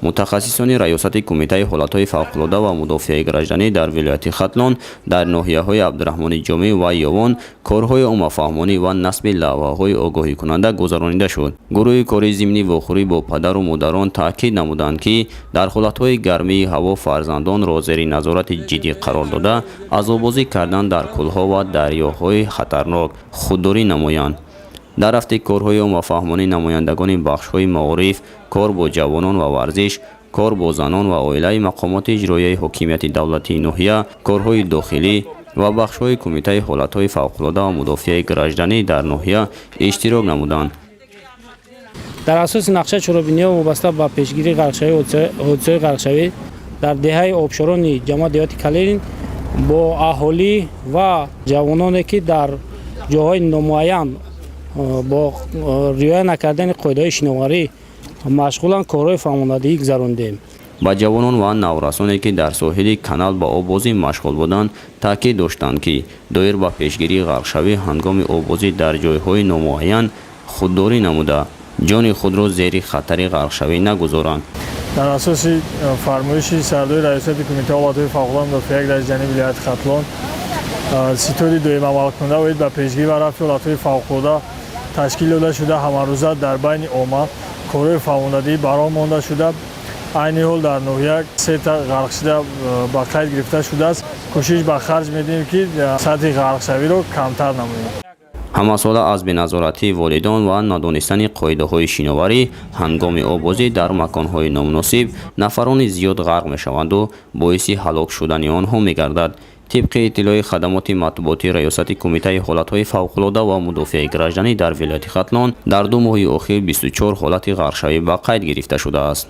Мутахассисони Раёсати Кумитаи ҳолатҳои фавқулода ва мудофиаи гражданӣ дар вилояти Хатлон дар ноҳияҳои Абдураҳмони Ҷомӣ ва Ёвон корҳои оммафаҳмонӣ ва насби лавҳаҳои огоҳикунанда гузаронида шуд. Гурӯҳи корӣ зимни вохӯрӣ бо падару модарон таъкид намуданд, ки дар ҳолатҳои гармии ҳаво фарзандонро зери назорати ҷиддӣ қарор дода, аз оббозӣ кардан дар кӯлҳо ва дарёҳои хатарнок худдорӣ намоянд. Дар рафти корҳои оммафаҳмонӣ намояндагони бахшҳои маориф, кор бо ҷавонон ва варзиш, кор бо занон ва оилаи мақомоти иҷроияи ҳокимияти давлатии ноҳия, корҳои дохилӣ ва бахшҳои Кумитаи ҳолатҳои фавқулода ва мудофиаи гражданӣ дар ноҳия иштирок намуданд. Дар асоси нақшаи чорабиниҳо вобаста ба пешгирии ғарқшавӣ, ҳодисаҳои ғарқшавӣ дар деҳаи Обшорони ҷамоати деҳоти Калинин бо аҳолӣ ва ҷавононе, ки дар ҷоҳои номуайян бо риоя накардани қоидаҳои шиноварӣ машғуланд, корҳои фаҳмонадиҳӣ гузарондем. Ба ҷавонон ва наврасоне, ки дар соҳили канал ба оббозӣ машғул буданд, таъкид доштанд, ки доир ба пешгирии ғарқшавӣ ҳангоми оббозӣ дар ҷойҳои номуайян худдорӣ намуда, ҷони худро зери хатари ғарқшавӣ нагузоранд. Дар асоси фармоиши сардори Раёсати Кумитаи ҳолатҳои фавқулода мудофиаи граждании вилояти Хатлон, ситоди доимамалкунанда оид ба пешгирӣ ва рафъи ҳолатҳои фавқулода ташкил дода шуда, ҳамарӯза дар байни омма корҳои фаҳмондадиҳӣ ба роҳ монда шуда, айни ҳол дар ноҳия сета ғарқшуда ба қайд гирифта шудааст. Кӯшиш ба харҷ медиҳем, ки сатҳи ғарқшавиро камтар намоем. Ҳамасола аз беназоратии волидон ва надонистани қоидаҳои шиноварӣ ҳангоми оббозӣ дар маконҳои номуносиб нафарони зиёд ғарқ мешаванду боиси ҳалок шудани онҳо мегардад. Тибқи иттилои хадамоти матбуотии Раёсати Кумитаи ҳолатҳои фавқулода ва мудофиаи гражданӣ дар вилояти Хатлон, дар 2 моҳи охир 24 ҳолати ғарқшавӣ ба қайд гирифта шудааст.